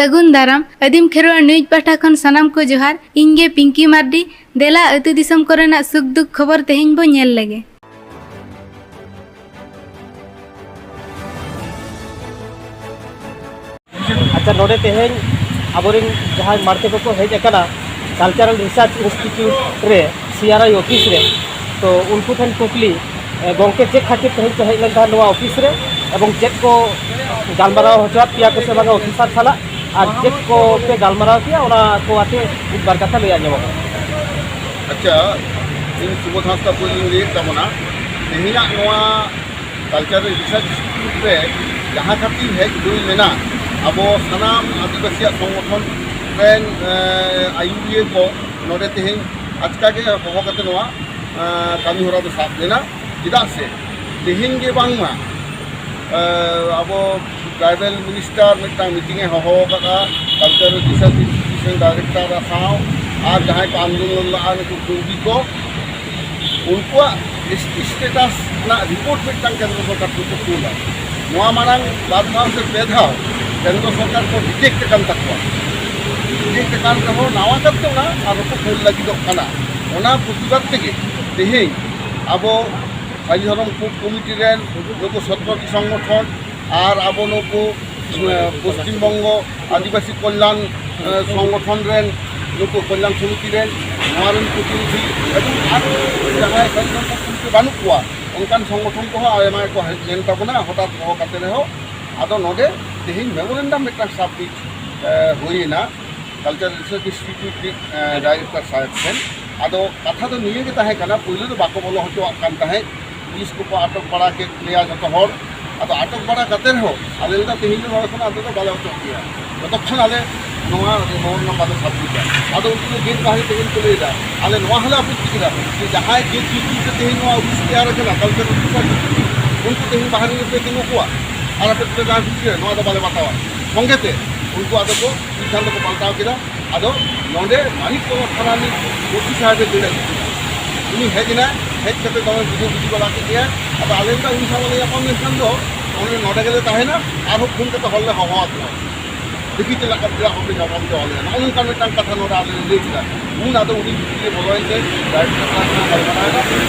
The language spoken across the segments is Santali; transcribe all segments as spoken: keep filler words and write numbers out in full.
ᱥᱟᱹᱜᱩᱱ ᱫᱟᱨᱟᱢ᱾ ᱟᱹᱫᱤᱢ ᱠᱷᱮᱨᱣᱟᱲ ᱱᱤᱭᱩᱡᱽ ᱯᱟᱦᱴᱟ ᱠᱷᱚᱱ ᱥᱟᱱᱟᱢ ᱠᱚ ᱡᱚᱦᱟᱨ᱾ ᱤᱧ ᱜᱮ ᱯᱤᱝᱠᱤ ᱢᱟᱨᱰᱤ᱾ ᱫᱮᱞᱟ, ᱟᱹᱛᱩ ᱫᱤᱥᱚᱢ ᱠᱚᱨᱮᱱᱟᱜ ᱥᱩᱠ ᱫᱩᱠ ᱠᱷᱚᱵᱚᱨ ᱛᱮᱦᱮᱧ ᱵᱚ ᱧᱮᱞ ᱞᱮᱜᱮ᱾ ᱟᱪᱪᱷᱟ, ᱱᱚᱰᱮ ᱛᱮᱦᱮᱧ ᱟᱵᱚᱨᱮᱱ ᱡᱟᱦᱟᱸᱭ ᱢᱟᱬᱛᱮ ᱠᱚᱠᱚ ᱦᱮᱡ ᱟᱠᱟᱱᱟ Cultural Research Institute ᱨᱮ, ᱥᱤ ᱟᱨ ᱟᱭ ᱚᱯᱷᱤᱥ ᱨᱮ, ᱛᱚ ᱩᱱᱠᱩ ᱴᱷᱮᱱ ᱠᱩᱠᱞᱤ, ᱮ, ᱜᱚᱢᱠᱮ, ᱪᱮᱫ ᱠᱷᱟᱹᱛᱤᱨ ᱛᱮᱦᱮᱧ ᱯᱮ ᱦᱮᱡ ᱞᱮᱱ ᱛᱟᱦᱮᱸᱫ ᱱᱚᱣᱟ ᱚᱯᱷᱤᱥ ᱨᱮ ᱮᱵᱚᱝ ᱪᱮᱫ ᱠᱚ ᱜᱟᱞᱢᱟᱨᱟᱣ ᱦᱚᱪᱚᱣᱟᱫ ᱯᱮᱭᱟ ᱠᱚ ᱥᱮ ᱵᱟᱝᱟ ᱚᱯᱷᱤᱥᱟᱨ ᱥᱟᱞᱟᱜ, ᱟᱨ ᱪᱮᱫ ᱠᱚ ᱯᱮ ᱜᱟᱞᱢᱟᱨᱟᱣ ᱠᱮᱭᱟ ᱚᱱᱟ ᱠᱚ ᱟᱛᱮ ᱢᱤᱫ ᱵᱟᱨ ᱠᱟᱛᱷᱟ ᱞᱟᱹᱭ ᱟᱸᱡᱚᱢᱚᱜ ᱢᱮ᱾ ᱟᱪᱪᱷᱟ, ᱤᱧ ᱥᱩᱵᱳᱫᱷ ᱦᱟᱸᱥᱫᱟ ᱯᱳᱭᱞᱳᱧ ᱞᱟᱹᱭᱮᱫ ᱛᱟᱵᱚᱱᱟ, ᱛᱮᱦᱮᱧᱟᱜ ᱱᱚᱣᱟ Cultural Research Institute ᱨᱮ ᱡᱟᱦᱟᱸ ᱠᱷᱟᱹᱛᱤᱨ ᱦᱮᱡ ᱦᱩᱭ ᱞᱮᱱᱟ, ᱟᱵᱚ ᱥᱟᱱᱟᱢ ᱟᱹᱫᱤᱵᱟᱹᱥᱤᱭᱟᱜ ᱥᱚᱝᱜᱚᱴᱷᱚᱱ ᱨᱮᱱ, ᱮ, ᱟᱹᱭᱩᱨᱤᱭᱟᱹ ᱠᱚ ᱱᱚᱰᱮ ᱛᱮᱦᱮᱧ ᱟᱪᱠᱟ ᱜᱮ ᱦᱚᱦᱚ ᱠᱟᱛᱮ ᱱᱚᱣᱟ, ᱮ, ᱠᱟᱹᱢᱤ ᱦᱚᱨᱟ ᱫᱚ ᱥᱟᱵ ᱞᱮᱱᱟ᱾ ᱪᱮᱫᱟᱜ ᱥᱮ ᱛᱮᱦᱮᱧ ᱜᱮ ᱵᱟᱝᱢᱟ, ᱮ, ᱟᱵᱚ ᱴᱨᱟᱭᱵᱮᱞ ᱢᱤᱱᱤᱥᱴᱟᱨ ᱢᱤᱫᱴᱟᱝ ᱢᱤᱴᱤᱝ ᱮ ᱦᱚᱦᱚ ᱟᱠᱟᱫᱼᱟ, Cultural Research Institution ᱰᱟᱭᱨᱮᱠᱴᱚᱨ ᱥᱟᱶ ᱟᱨ ᱡᱟᱦᱟᱸᱭ ᱠᱚ ᱟᱱᱫᱳᱞᱚᱱ ᱞᱟᱜᱼᱟ, ᱱᱩᱠᱩ ᱠᱩᱲᱵᱤ ᱠᱚ, ᱩᱱᱠᱩᱣᱟᱜ ᱮᱥ ᱴᱤ ᱥᱴᱮᱴᱟᱥ ᱨᱮᱱᱟᱜ ᱨᱤᱯᱳᱨᱴ ᱢᱤᱫᱴᱟᱝ ᱠᱮᱱᱫᱨᱚ ᱥᱚᱨᱠᱟᱨ ᱠᱚ ᱠᱩᱞᱟ᱾ ᱱᱚᱣᱟ ᱢᱟᱲᱟᱝ ᱵᱟᱨ ᱫᱷᱟᱣ ᱥᱮ ᱯᱮ ᱫᱷᱟᱣ ᱠᱮᱱᱫᱨᱚ ᱥᱚᱨᱠᱟᱨ ᱠᱚ ᱨᱤᱡᱮᱠᱴ ᱟᱠᱟᱱ ᱛᱟᱠᱚᱣᱟ᱾ ᱨᱤᱡᱮᱠᱴ ᱟᱠᱟᱱ ᱨᱮᱦᱚᱸ ᱱᱟᱣᱟ ᱠᱟᱨᱛᱮ ᱚᱱᱟ ᱟᱨᱦᱚᱸ ᱠᱚ ᱠᱩᱞ ᱞᱟᱹᱜᱤᱫᱚᱜ ᱠᱟᱱᱟ᱾ ᱚᱱᱟ ᱯᱨᱚᱛᱤᱵᱟᱫ ᱛᱮᱜᱮ ᱛᱮᱦᱮᱧ ᱟᱵᱚ ᱥᱟᱹᱨᱤ ᱫᱷᱚᱨᱚᱢ ᱠᱳᱰ ᱠᱚᱢᱤᱴᱤ ᱨᱮᱱ ᱱᱩᱠᱩ ᱥᱚᱛᱨᱚᱴᱤ ᱥᱚᱝᱜᱚᱴᱷᱚᱱ ᱟᱨ ᱟᱵᱚ ᱱᱩᱠᱩ, ᱮ, ᱯᱚᱥᱪᱤᱢ ᱵᱚᱝᱜᱚ ᱟᱹᱫᱤᱵᱟᱹᱥᱤ ᱠᱚᱞᱭᱟᱱ, ᱮ, ᱥᱚᱝᱜᱚᱴᱷᱚᱱ ᱨᱮᱱ, ᱱᱩᱠᱩ ᱠᱚᱞᱭᱟᱱ ᱥᱚᱢᱤᱛᱤ ᱨᱮᱱ, ᱱᱚᱣᱟ ᱨᱮᱱ ᱯᱨᱚᱛᱤᱱᱤᱫᱷᱤ ᱮᱵᱚᱝ ᱟᱨ ᱡᱟᱦᱟᱸᱭ ᱥᱟᱹᱨᱤ ᱫᱷᱚᱨᱚᱢ ᱠᱳᱰ ᱠᱚᱢᱤᱴᱤ ᱵᱟᱹᱱᱩᱜ ᱠᱚᱣᱟ, ᱚᱱᱠᱟᱱ ᱥᱚᱝᱜᱚᱴᱷᱚᱱ ᱠᱚᱦᱚᱸ ᱟᱭᱢᱟ ᱜᱮᱠᱚ ᱦᱮᱡ ᱞᱮᱱ ᱛᱟᱵᱚᱱᱟ ᱦᱚᱴᱟᱛ ᱦᱚᱦᱚ ᱠᱟᱛᱮ ᱨᱮᱦᱚᱸ᱾ ᱟᱫᱚ ᱱᱚᱰᱮ ᱛᱮᱦᱮᱧ ᱢᱮᱢᱳᱨᱮᱱᱰᱟᱢ ᱢᱤᱫᱴᱟᱝ ᱥᱟᱵᱢᱤᱴ, ᱮ, ᱦᱩᱭᱮᱱᱟ᱾ Cultural Research Institute ᱨᱤᱱᱤᱡ, ᱮ, ᱰᱟᱭᱨᱮᱠᱴᱚᱨ ᱥᱟᱦᱮᱵᱽ ᱴᱷᱮᱱ᱾ ᱟᱫᱚ ᱠᱟᱛᱷᱟ ᱫᱚ ᱱᱤᱭᱟᱹ ᱜᱮ ᱛᱟᱦᱮᱸ ᱠᱟᱱᱟ, ᱯᱳᱭᱞᱳ ᱫᱚ ᱵᱟᱠᱚ ᱵᱚᱞᱚ ᱦᱚᱪᱚᱣᱟᱜ ᱠᱟᱱ ᱛᱟᱦᱮᱸᱫ, ᱯᱩᱞᱤᱥ ᱠᱚᱠᱚ ᱟᱴᱚᱠ ᱵᱟᱲᱟ ᱠᱮᱫ ᱞᱮᱭᱟ ᱡᱚᱛᱚ ᱦᱚᱲ᱾ ᱟᱫᱚ ᱟᱴᱚᱠ ᱵᱟᱲᱟ ᱠᱟᱛᱮ ᱨᱮᱦᱚᱸ ᱟᱞᱮ ᱞᱮᱫᱟ ᱛᱮᱦᱮᱧ ᱫᱚ ᱱᱚᱰᱮ ᱠᱷᱚᱱᱟᱜ ᱟᱫᱚ ᱫᱚ ᱵᱟᱞᱮ ᱚᱪᱚᱜ ᱜᱮᱭᱟ, ᱡᱚᱛᱚᱠᱷᱚᱱ ᱟᱞᱮ ᱱᱚᱣᱟ ᱢᱮᱢᱳᱨᱮᱱᱰᱟᱢ ᱵᱟᱞᱮ ᱥᱟᱵᱢᱤᱴᱟ᱾ ᱟᱫᱚ ᱩᱱᱠᱩ ᱫᱚ ᱜᱮᱴ ᱵᱟᱦᱨᱮ ᱛᱮᱜᱮ ᱠᱚ ᱞᱟᱹᱭᱫᱟ, ᱟᱞᱮ ᱱᱚᱣᱟ ᱦᱚᱸᱞᱮ ᱟᱯᱚᱛᱛᱤ ᱠᱮᱫᱟ ᱡᱮ ᱡᱟᱦᱟᱸᱭ ᱜᱮᱴ ᱵᱷᱤᱛᱤᱨ ᱨᱮ ᱛᱮᱦᱮᱧ ᱱᱚᱣᱟ ᱚᱯᱷᱤᱥ ᱛᱮᱭᱟᱨ ᱟᱠᱟᱱᱟ, Cultural Research Institute, ᱩᱱᱠᱩ ᱛᱮᱦᱮᱧ ᱵᱟᱦᱨᱮ ᱨᱮᱯᱮ ᱛᱤᱸᱜᱩ ᱠᱚᱣᱟ ᱟᱨ ᱟᱯᱮ ᱯᱮ ᱞᱟᱹᱭᱟ ᱱᱚᱣᱟ ᱫᱚ ᱵᱟᱞᱮ ᱵᱟᱛᱟᱣᱟ᱾ ᱥᱚᱸᱜᱮ ᱛᱮ ᱩᱱᱠᱩ ᱟᱫᱚ ᱠᱚ ᱥᱤᱫᱽᱫᱷᱟᱱᱛᱚ ᱠᱚ ᱯᱟᱞᱴᱟᱣ ᱠᱮᱫᱟ᱾ ᱟᱫᱚ ᱱᱚᱰᱮ ᱢᱟᱱᱤᱠ ᱛᱚᱞᱟ ᱛᱷᱟᱱᱟ ᱨᱤᱱᱤᱡ ᱳ ᱥᱤ ᱥᱟᱦᱮᱵᱽ ᱮ ᱫᱟᱹᱲ ᱟᱹᱜᱩ ᱠᱮᱫᱟ᱾ ᱩᱱᱤ ᱦᱮᱡ ᱮᱱᱟᱭ, ᱦᱮᱡ ᱠᱟᱛᱮ ᱫᱚᱢᱮ ᱵᱩᱡᱷᱟᱹᱣ ᱵᱩᱡᱷᱤ ᱵᱟᱲᱟ ᱠᱮᱫ ᱜᱮᱭᱟ᱾ ᱟᱫᱚ ᱟᱞᱮ ᱫᱚ ᱩᱱᱤ ᱥᱟᱶ ᱞᱮ ᱧᱟᱯᱟᱢ ᱞᱮᱱᱠᱷᱟᱱ ᱫᱚ ᱚᱸᱰᱮ ᱱᱚᱰᱮ ᱜᱮᱞᱮ ᱛᱟᱦᱮᱱᱟ, ᱟᱨᱦᱚᱸ ᱯᱷᱳᱱ ᱠᱟᱛᱮ ᱦᱚᱲ ᱞᱮ ᱦᱚᱦᱚ ᱟᱠᱚᱣᱟ᱾ ᱫᱤᱠᱩ ᱪᱟᱞᱟᱜ ᱠᱟᱱ ᱛᱮ ᱟᱵᱚ ᱯᱮ ᱧᱟᱯᱟᱢ ᱦᱚᱪᱚ ᱟᱞᱮᱭᱟ, ᱱᱚᱜᱼᱚ ᱱᱚᱝᱠᱟᱱ ᱢᱤᱫᱴᱟᱝ ᱠᱟᱛᱷᱟ ᱱᱚᱰᱮ ᱟᱞᱮ ᱞᱮ ᱞᱟᱹᱭ ᱠᱮᱫᱟ᱾ ᱩᱱ ᱟᱫᱚ ᱩᱱᱤ ᱵᱷᱤᱛᱨᱤ ᱨᱮ ᱵᱚᱞᱚᱭᱮᱱ ᱛᱮ ᱰᱟᱭᱨᱮᱠᱴᱚᱨ ᱥᱟᱞᱟᱜ ᱜᱟᱞᱢᱟᱨᱟᱣ ᱮᱱᱟ᱾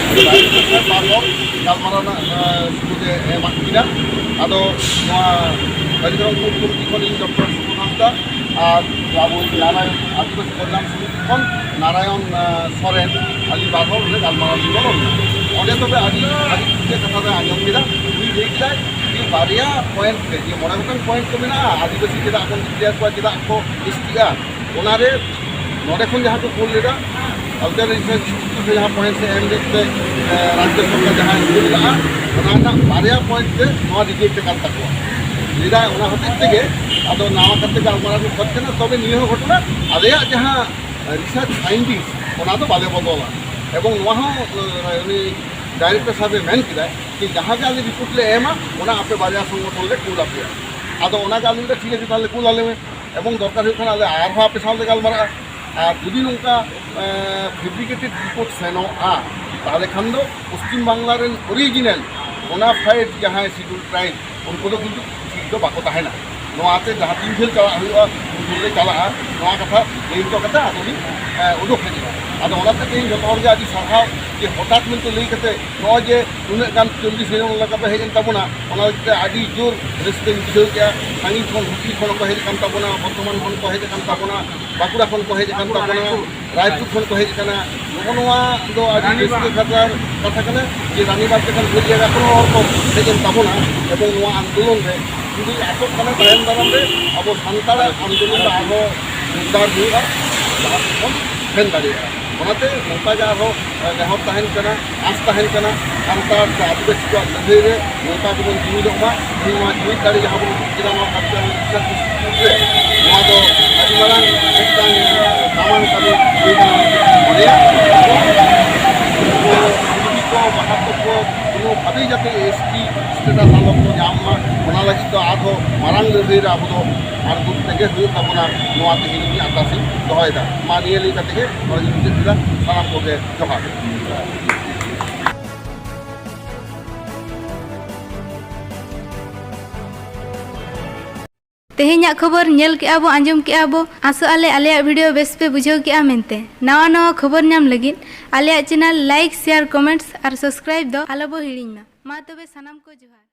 ᱰᱟᱭᱨᱮᱠᱴᱚᱨ ᱥᱟᱞᱟᱜ ᱵᱟᱨ ᱦᱚᱲ ᱜᱟᱞᱢᱟᱨᱟᱣ ᱨᱮᱱᱟᱜ, ᱮᱸ, ᱥᱩᱡᱳᱜᱽ ᱮ ᱮᱢᱟᱫ ᱠᱤᱱᱟ᱾ ᱟᱫᱚ ᱱᱚᱣᱟ ᱠᱟᱨᱡᱚᱠᱨᱚᱢ ᱠᱚᱢᱤᱴᱤ ᱠᱷᱚᱱ ᱤᱧ ᱰᱚᱠᱴᱚᱨ ᱥᱩᱵᱳᱫᱷ ᱦᱟᱸᱥᱫᱟ ᱟᱨ ᱟᱵᱚ ᱱᱟᱨᱟᱭᱚᱱ ᱟᱹᱫᱤᱵᱟᱹᱥᱤ ᱠᱚᱞᱭᱟᱱ ᱥᱚᱢᱤᱛᱤ ᱠᱷᱚᱱ ᱱᱟᱨᱟᱭᱚᱱ, ᱟᱸ, ᱥᱚᱨᱮᱱ, ᱟᱹᱞᱤᱧ ᱵᱟᱨ ᱦᱚᱲ ᱚᱸᱰᱮ ᱜᱟᱞᱢᱟᱨᱟᱣ ᱞᱤᱧ ᱵᱚᱞᱚ ᱞᱮᱱᱟ᱾ ᱚᱸᱰᱮ ᱛᱚᱵᱮ ᱟᱹᱰᱤ ᱵᱷᱟᱹᱜᱤ ᱴᱷᱤᱠ ᱜᱮ ᱠᱟᱛᱷᱟ ᱫᱚᱭ ᱟᱸᱡᱚᱢ ᱠᱮᱫᱟ᱾ ᱩᱱᱤ ᱞᱟᱹᱭ ᱠᱮᱫᱟᱭ ᱡᱮ ᱵᱟᱨᱭᱟ ᱯᱚᱭᱮᱱᱴ ᱛᱮ, ᱡᱮ ᱢᱚᱬᱮ ᱜᱚᱴᱟᱝ ᱯᱚᱭᱮᱱᱴ ᱠᱚ ᱢᱮᱱᱟᱜᱼᱟ, ᱟᱹᱫᱤᱵᱟᱹᱥᱤ ᱪᱮᱫᱟᱜ ᱵᱚᱱ ᱰᱤᱠᱞᱮᱭᱟᱨ ᱠᱚᱣᱟ, ᱪᱮᱫᱟᱜ ᱠᱚ ᱮᱥ ᱴᱤᱜᱼᱟ, ᱚᱱᱟᱨᱮ ᱱᱚᱰᱮ ᱠᱷᱚᱱ ᱡᱟᱦᱟᱸ ᱠᱚ ᱠᱳᱞ ᱞᱮᱫᱟ, ᱟᱞᱴᱟᱨᱱᱮᱴᱤᱵᱷ ᱥᱮ ᱡᱟᱦᱟᱸ ᱯᱚᱭᱮᱱᱴ ᱮ ᱮᱢ ᱞᱮᱫ ᱛᱮ, ᱮ, ᱨᱟᱡᱽᱡᱚ ᱥᱚᱨᱠᱟᱨ ᱡᱟᱦᱟᱸᱭ ᱠᱳᱞ ᱞᱮᱫᱟ, ᱚᱱᱟ ᱨᱮᱱᱟᱜ ᱵᱟᱨᱭᱟ ᱯᱚᱭᱮᱱᱴ ᱛᱮ ᱱᱚᱣᱟ ᱨᱤᱡᱮᱠᱴ ᱟᱠᱟᱱ ᱛᱟᱠᱚᱣᱟ᱾ ᱞᱟᱹᱭᱫᱟᱭ ᱚᱱᱟ ᱦᱚᱛᱮᱡ ᱛᱮᱜᱮ ᱟᱫᱚ ᱱᱟᱣᱟ ᱠᱟᱛᱮ ᱜᱟᱞᱢᱟᱨᱟᱣ ᱠᱚ ᱠᱷᱚᱡᱽ ᱠᱟᱱᱟ, ᱛᱚᱵᱮ ᱱᱤᱭᱟᱹ ᱦᱚᱸ ᱜᱷᱚᱴᱚᱱᱟ ᱟᱞᱮᱭᱟᱜ ᱡᱟᱦᱟᱸ ᱨᱤᱥᱟᱨᱪ ᱯᱷᱟᱭᱤᱱᱰᱤᱝᱥ ᱚᱱᱟ ᱫᱚ ᱵᱟᱞᱮ ᱵᱚᱫᱚᱞᱟ᱾ ᱮᱵᱚᱝ ᱱᱚᱣᱟ ᱦᱚᱸ, ᱮ, ᱩᱱᱤ ᱰᱟᱭᱨᱮᱠᱴᱚᱨ ᱥᱟᱦᱮᱵ ᱮ ᱢᱮᱱ ᱠᱮᱫᱟ ᱡᱮ ᱡᱟᱦᱟᱸ ᱜᱮ ᱟᱞᱮ ᱨᱤᱯᱳᱨᱴ ᱞᱮ ᱮᱢᱟ, ᱚᱱᱟ ᱟᱯᱮ ᱵᱟᱨᱭᱟ ᱥᱚᱝᱜᱚᱴᱷᱚᱱ ᱞᱮ ᱠᱩᱞ ᱟᱯᱮᱭᱟ᱾ ᱟᱫᱚ ᱚᱱᱟ ᱜᱮ ᱟᱞᱮ ᱞᱮ, ᱴᱷᱤᱠ ᱟᱪᱷᱮ, ᱛᱟᱦᱞᱮ ᱠᱩᱞ ᱟᱞᱮ ᱢᱮ᱾ ᱮᱵᱚᱝ ᱫᱚᱨᱠᱟᱨ ᱦᱩᱭᱩᱜ ᱠᱷᱟᱱ ᱟᱞᱮ ᱟᱨᱦᱚᱸ ᱟᱯᱮ ᱥᱟᱶ ᱞᱮ ᱜᱟᱞᱢᱟᱨᱟᱜᱼᱟ᱾ ᱟᱨ ᱡᱩᱫᱤ ᱱᱚᱝᱠᱟ, ᱮ, ᱯᱷᱮᱵᱽᱨᱤᱠᱮᱴᱮᱰ ᱨᱤᱯᱳᱨᱴ ᱥᱮᱱᱚᱜᱼᱟ, ᱛᱟᱦᱞᱮ ᱠᱷᱟᱱ ᱫᱚ ᱯᱚᱥᱪᱤᱢ ᱵᱟᱝᱞᱟ ᱨᱮᱱ ᱚᱨᱤᱡᱤᱱᱟᱞ ᱵᱚᱱᱟᱯᱷᱟᱭᱮᱰ ᱡᱟᱦᱟᱸᱭ ᱥᱤᱰᱩᱞ ᱴᱨᱟᱭᱤᱵᱽ, ᱩᱱᱠᱩ ᱫᱚ ᱠᱤᱱᱛᱩ ᱥᱤᱴ ᱫᱚ ᱵᱟᱠᱚ ᱛᱟᱦᱮᱱᱟ᱾ ᱱᱚᱣᱟᱛᱮ ᱡᱟᱦᱟᱸ ᱛᱤᱱ ᱡᱷᱟᱹᱞ ᱪᱟᱞᱟᱜ ᱦᱩᱭᱩᱜᱼᱟ, ᱩᱱ ᱡᱷᱟᱹᱞ ᱞᱮ ᱪᱟᱞᱟᱜᱼᱟ᱾ ᱱᱚᱣᱟ ᱠᱟᱛᱷᱟ ᱞᱟᱹᱭ ᱦᱚᱪᱚ ᱠᱟᱛᱮ ᱟᱫᱚ ᱞᱤᱧ, ᱮ, ᱩᱰᱩᱠ ᱦᱮᱡ ᱮᱱᱟ᱾ ᱟᱫᱚ ᱚᱱᱟᱛᱮ ᱛᱮᱦᱮᱧ ᱡᱚᱛᱚ ᱦᱚᱲ ᱜᱮ ᱟᱹᱰᱤ ᱥᱟᱨᱦᱟᱣ ᱡᱮ ᱦᱚᱴᱟᱛ ᱢᱮᱱᱛᱮ ᱞᱟᱹᱭ ᱠᱟᱛᱮ ᱱᱚᱜᱼᱚᱭ ᱡᱮ ᱩᱱᱟᱹᱜ ᱜᱟᱱ ᱪᱚᱞᱞᱤᱥ ᱦᱟᱡᱟᱨ ᱞᱮᱠᱟ ᱯᱮ ᱦᱮᱡ ᱮᱱ ᱛᱟᱵᱚᱱᱟ, ᱚᱱᱟ ᱞᱟᱹᱜᱤᱫ ᱛᱮ ᱟᱹᱰᱤ ᱡᱳᱨ ᱨᱟᱹᱥᱠᱟᱹᱧ ᱵᱩᱡᱷᱟᱹᱣ ᱠᱮᱜᱼᱟ᱾ ᱥᱟᱺᱜᱤᱧ ᱠᱷᱚᱱ, ᱦᱩᱜᱽᱞᱤ ᱠᱷᱚᱱ ᱦᱚᱸᱠᱚ ᱦᱮᱡ ᱟᱠᱟᱱ ᱛᱟᱵᱚᱱᱟ, ᱵᱚᱨᱫᱷᱚᱢᱟᱱ ᱠᱷᱚᱱ ᱠᱚ ᱦᱮᱡ ᱟᱠᱟᱱ ᱛᱟᱵᱚᱱᱟ, ᱵᱟᱸᱠᱩᱲᱟ ᱠᱷᱚᱱ ᱠᱚ ᱦᱮᱡ ᱟᱠᱟᱱ ᱛᱟᱵᱚᱱᱟ, ᱨᱟᱭᱯᱩᱨ ᱠᱷᱚᱱ ᱠᱚ ᱦᱮᱡ ᱟᱠᱟᱱᱟ᱾ ᱱᱚᱜᱼᱚ ᱱᱚᱣᱟ ᱫᱚ ᱟᱹᱰᱤ ᱨᱟᱹᱥᱠᱟᱹ ᱠᱟᱛᱷᱟ, ᱠᱟᱛᱷᱟ ᱠᱟᱱᱟ ᱡᱮ ᱨᱟᱱᱤᱵᱟᱸᱫᱷ ᱞᱮᱠᱟᱱ ᱡᱷᱟᱹᱞ ᱡᱟᱭᱜᱟ ᱠᱷᱚᱱ ᱦᱚᱸ ᱦᱚᱲ ᱠᱚ ᱦᱮᱡ ᱮᱱ ᱛᱟᱵᱚᱱᱟ᱾ ᱮᱵᱚᱝ ᱱᱚᱣᱟ ᱟᱱᱫᱳᱞᱚᱱ ᱨᱮ ᱤᱧ ᱫᱩᱧ ᱟᱥᱚᱜ ᱠᱟᱱᱟ ᱛᱟᱭᱚᱢ ᱫᱟᱨᱟᱢ ᱨᱮ ᱟᱵᱚ ᱥᱟᱱᱛᱟᱲᱟᱜ ᱟᱱᱫᱳᱞᱚᱱ ᱫᱚ ᱟᱨᱦᱚᱸ ᱡᱳᱨᱫᱟᱨ ᱦᱩᱭᱩᱜᱼᱟ, ᱡᱟᱦᱟᱸ ᱥᱮᱫ ᱵᱚᱱ ᱥᱮᱱ ᱫᱟᱲᱮᱭᱟᱜᱼᱟ᱾ ᱚᱱᱟᱛᱮ ᱱᱚᱝᱠᱟ ᱜᱮ ᱟᱨᱦᱚᱸ, ᱮ, ᱱᱮᱦᱚᱨ ᱛᱟᱦᱮᱱ ᱠᱟᱱᱟ, ᱟᱸᱥ ᱛᱟᱦᱮᱱ ᱠᱟᱱᱟ, ᱥᱟᱱᱛᱟᱲ ᱥᱮ ᱟᱹᱫᱤᱵᱟᱹᱥᱤ ᱠᱚᱣᱟᱜ ᱞᱟᱹᱲᱦᱟᱹᱭ ᱨᱮ ᱱᱚᱝᱠᱟ ᱜᱮᱵᱚᱱ ᱡᱩᱢᱤᱫᱚᱜ ᱢᱟ᱾ ᱛᱮᱦᱮᱧ ᱱᱚᱣᱟ ᱡᱩᱢᱤᱫ ᱫᱟᱲᱮ ᱡᱟᱦᱟᱸ ᱵᱚᱱ ᱩᱫᱩᱜ ᱠᱮᱫᱟ ᱱᱚᱣᱟ ᱠᱟᱞᱪᱟᱨᱟᱞ ᱨᱤᱥᱟᱨᱪ ᱤᱱᱥᱴᱤᱴᱤᱭᱩᱴ ᱨᱮ, ᱱᱚᱣᱟ ᱫᱚ ᱟᱹᱰᱤ ᱢᱟᱨᱟᱝ ᱢᱤᱫᱴᱟᱝ, ᱮ, ᱫᱟᱢᱟᱱ ᱠᱟᱹᱢᱤ ᱦᱩᱭ ᱠᱟᱱᱟ ᱢᱮᱱᱛᱮ ᱢᱚᱱᱮᱭᱟ᱾ ᱮᱵᱚᱝ ᱱᱩᱠᱩ ᱠᱚ ᱵᱟᱦᱟ ᱛᱚᱠᱚ ᱠᱳᱱᱳ ᱵᱷᱟᱵᱮ ᱡᱟᱛᱮ ᱮᱥ ᱴᱤ ᱥᱴᱮᱴᱟᱥ ᱟᱞᱚ ᱠᱚ ᱧᱟᱢ ᱢᱟ, ᱚᱱᱟ ᱞᱟᱹᱜᱤᱫ ᱫᱚ ᱟᱨᱦᱚᱸ ᱢᱟᱨᱟᱝ ᱞᱟᱹᱲᱦᱟᱹᱭ ᱨᱮ ᱟᱵᱚ ᱫᱚ ᱟᱬᱜᱚᱱ ᱛᱮᱜᱮ ᱦᱩᱭᱩᱜ ᱛᱟᱵᱚᱱᱟ, ᱱᱚᱣᱟ ᱛᱮᱦᱮᱧ ᱤᱧ ᱟᱨᱫᱟᱥ ᱤᱧ ᱫᱚᱦᱚᱭᱮᱫᱟ᱾ ᱢᱟ ᱱᱤᱭᱟᱹ ᱞᱟᱹᱭ ᱠᱟᱛᱮ ᱜᱮ ᱱᱚᱰᱮ ᱜᱮ ᱢᱩᱪᱟᱹᱫ ᱠᱮᱫᱟ᱾ ᱥᱟᱱᱟᱢ ᱠᱚᱜᱮ ᱡᱚᱦᱟᱨ᱾ ᱛᱮᱦᱮᱧᱟᱜ ᱠᱷᱚᱵᱚᱨ ᱧᱮᱞ ᱠᱮᱜᱼᱟ ᱵᱚ, ᱟᱸᱡᱚᱢ ᱠᱮᱜᱼᱟ ᱵᱚ᱾ ᱟᱥᱚᱜ ᱟᱞᱮ ᱟᱞᱮᱭᱟᱜ video ᱵᱮᱥ ᱯᱮ ᱵᱩᱡᱷᱟᱹᱣ ᱠᱮᱜᱼᱟ ᱢᱮᱱᱛᱮ᱾ ᱱᱟᱣᱟ ᱱᱟᱣᱟ ᱠᱷᱚᱵᱚᱨ ᱧᱟᱢ ᱞᱟᱹᱜᱤᱫ ᱟᱞᱮᱭᱟᱜ channel like, share, comments ᱟᱨ subscribe ᱫᱚ ᱟᱞᱚ ᱵᱚ ᱦᱤᱲᱤᱧ ᱢᱟ᱾ ᱢᱟ ᱛᱚᱵᱮ ᱥᱟᱱᱟᱢ ᱠᱚ ᱡᱚᱦᱟᱨ᱾